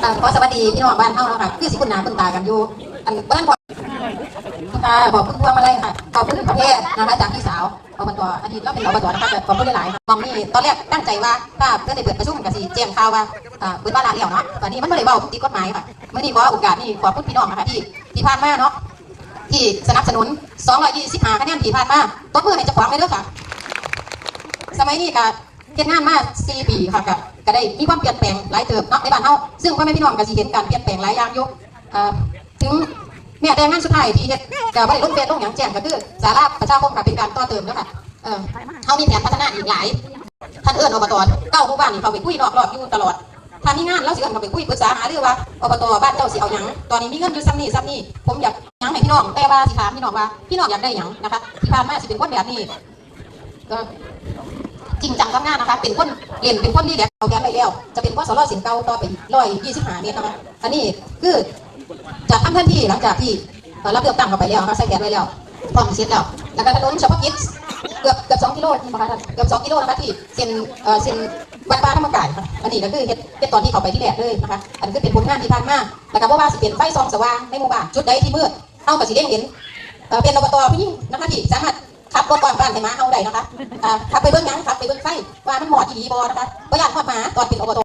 ອ່າ ຂໍສະຫວັດດີພີ່ນ້ອງບ້ານເຮົາເນາະ ຄືຊິຄຸ້ນໜ້າຄຸ້ນຕາກັນຢູ່ ອັນ ບໍ່ທັນຂອບ ອ່າ ຂອບຄຸນພວງມາໄລ ຂອບຄຸນປະເພດນະຄະ ຈາກພີ່ສາວ ອບຕ ອະດີດລາວເປັນ ອບຕ ນະຄະ ກໍຂອບຄຸນຫຼາຍໆ ໝ່ອງນີ້ຕອນແລກຕັ້ງໃຈວ່າ ຖ້າເພິ່ນໄດ້ເປີດປະຊຸມກໍຊິແຈ້ງຂ່າວວ່າ ເອີ ເປີດວາລະແລ້ວເນາະ ບາດນີ້ມັນບໍ່ໄດ້ເວົ້າຕິດກົດໝາຍ ມື້ນີ້ຂໍໂອກາດນີ້ຂອບຄຸນພີ່ນ້ອງນະຄະ ທີ່ ທີ່ຜ່ານມາເນາະ ທີ່ສະໜັບສະໜູນ ສອງຮ້ອຍຊາວຫ້າຄະແນນທີ່ຜ່ານມາ ຕົບມືໃຫ້ເຈົ້າຂອງແດ່ເດີ ສະໄໝນີ້ກໍເຮັດງານມາສີ່ປີ ກໍ ກໍໄດ້ມີຄວາມປ່ຽນແປງຫຼາຍເຕີບເນາະ ໃນບ້ານເຮົາ ຊຶ່ງພໍ່ແມ່ພີ່ນ້ອງກໍຊິເຫັນການປ່ຽນແປງຫຼາຍຢ່າງຢູ່ ເອີ ເຖິງແມ້ແຕ່ງານສຸດທ້າຍທີ່ເຮັດກໍບໍ່ໄດ້ລົງເຟສລົງຫຍັງແຈ້ງ ກໍຄືສາລາປະຊາຄົມ ກໍເປັນການຕໍ່ເຕີມເນາະ ເອີ ເຮົາມີແຜນພັດທະນາອີກຫຼາຍ ທ່ານເອີ້ນ ອບຕ ເກົ້າໝູ່ບ້ານນີ້ເຂົ້າໄປຄຸຍນອກລອບຢູ່ຕະຫຼອດ ຖ້າມີງານລາວຊິເອີ້ນເຂົ້າໄປຄຸຍປຶກສາຫາລືວ່າ ອບຕ ບ້ານເຈົ້າຊິເອົາຫຍັງ ຕອນນີ້ມີເງິນຢູ່ສ່ຳນີ້ສ່ຳນີ້ ຜົມຢາກຫຍັງໃຫ້ພີ່ນ້ອງ ແຕ່ວ່າຊິຖາມພີ່ນ້ອງວ່າ ພີ່ນ້ອງຢາກໄດ້ຫຍັງນະຄະ ທີ່ຜ່ານມາຊິເປັນຄົນແບບນີ້ ກໍຈິງຈັງກັບງານນະຄະ ເປັນຄົນເຫຼັ້ນ ເປັນຄົນຣີແລັກ ເອົາແຜນໄວ້ແລ້ວ ຈະເປັນ ກສລ ເສັ້ນເກົ່າຕໍ່ໄປອີກ ຮ້ອຍຊາວຫ້າເມັດນະຄະ ອັນນີ້ຄືຈະທຳທັນທີຫຼັງຈາກທີ່ ເອີ ຮັບເລືອກຕັ້ງເຂົ້າໄປແລ້ວນະຄະ ໃສ່ແຜນໄວ້ແລ້ວ ພ້ອມເສັດແລ້ວ ແລ້ວກໍຖະໜົນສະເພາະກິດເກືອບ ເກືອບສອງກິໂລແມ່ນບໍ່ຄະ ເກືອບສອງກິໂລນະຄະ ທີ່ເສັ້ນ ເອີ ເສັ້ນວັດປ່າທຳມະກາຍ ອັນນີ້ກໍຄືເຮັດ ເຮັດຕອນທີ່ເຂົ້າໄປທີແລກເລີຍນະຄະ ອັນນີ້ຄືເປັນຜົນງານທີ່ຜ່ານມາ ແລ້ວກໍບໍ່ວ່າຊິເປັນໄຟສ່ອງສະຫວ່າງໃນໝູ່ບ້ານ ຈຸດໃດທີ່ມືດ ເຮົາກໍຊິເລັງເຫັນ ເອີ ເປັນ ອບຕ ຜູ້ຍິງນະຄະ ທີ່ສາມາດຂັບລົດອ້ອມບ້ານໃຫ້ໝາເຫົ່າໄດ້ນະຄະ ເອີ ຂັບໄປເບິ່ງຫຍັງ ຂັບໄປເບິ່ງໄຟວ່າມັນມອດອີ່ຫຼີບໍ່ນະຄະ ບໍ່ຢ້ານຮອດໝາຕອນເປັນ ອບຕ